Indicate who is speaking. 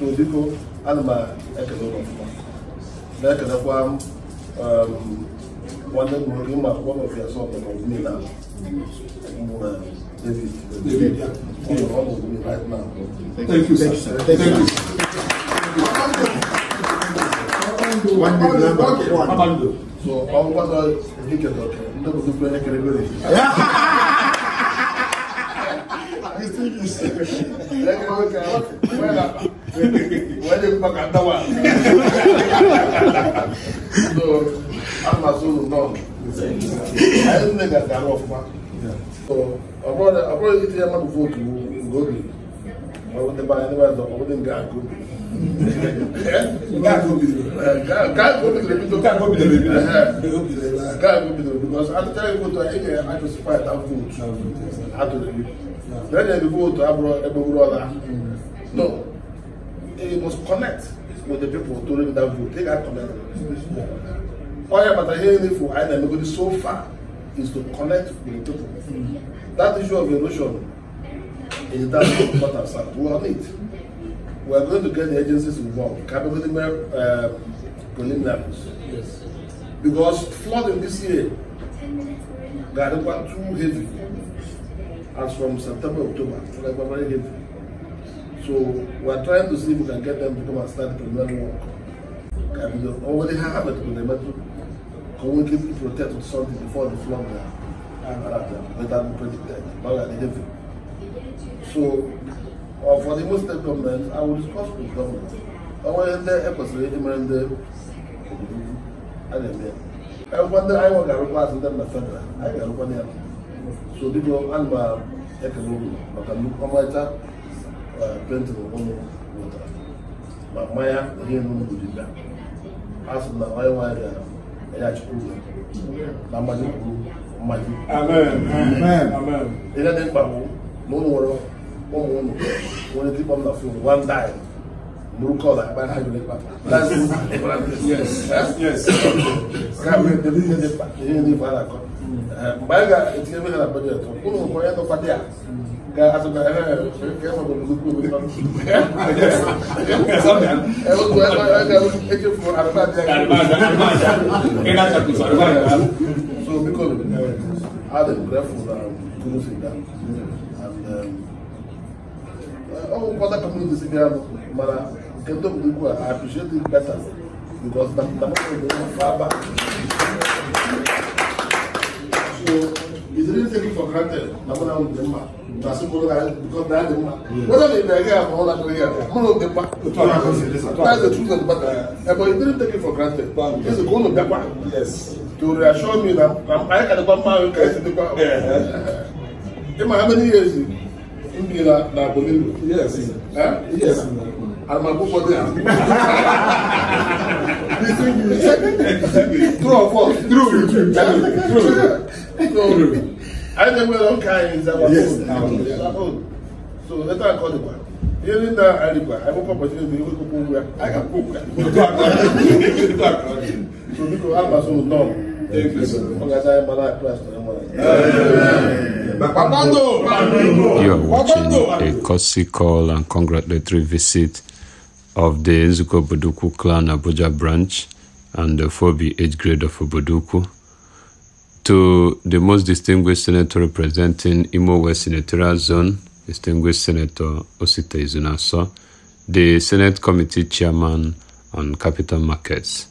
Speaker 1: So people, anima economic. Like that one of your sons of me now. David, right now.
Speaker 2: Thank you, sir. Thank you.
Speaker 1: So, all what I think about so, I'm assuming no. I didn't think that off. So, I'm probably eating a man before to go to. I wouldn't buy anyone, I wouldn't get good. Can't go because at the time you go to India, I just fight that food. Then they go to Abroad. No, you must connect with the people to live that food. Take that connect. Oh yeah, but I hear if I never go so far is to connect with the people. That issue of erosion is that important. We on it. We are going to get the agencies involved. Preliminaries. Yes. Because flooding this year got too heavy. As from September, October, like very heavy. So we are trying to see if we can get them to come and start preliminary work. And we already have it with the metro. Communicate protect with something before the flood without predicted. So for the most government, I will discuss with government. I want the episode and the I wonder I want to request them the federal. I got one. So people and economic, but I'm looking at plenty of water. But Maya, here no good in that. As now, I want to Amen. Amen. In that Bible, no more. When you keep on the phone, one time, no call that by how you make that. That's yes. Yes. Can't make the business. You need to buy that. It's even a budget. Who knows where you're going to guys have a careful with the good. So because I had a grateful that and oh, what community I appreciate it better because the far back. So it's really taken for granted. Because that's the truth of the matter. But you didn't take it for granted. It's a goal of that one. Yes. To reassure me that I can come out and get the power. How many years? Yes. Yes. I'm a book there. True or false? True. I think we're all kinds of so let us call it one. During that, I have opportunity to I can cook. So because I'm so no.
Speaker 3: You are watching a courtesy call and congratulatory visit of the Obodoukwu clan Abuja branch and the 4B age grade of Obodoukwu to the most distinguished senator representing Imo West Senatorial Zone, distinguished Senator Osita Izunaso, the Senate Committee Chairman on Capital Markets.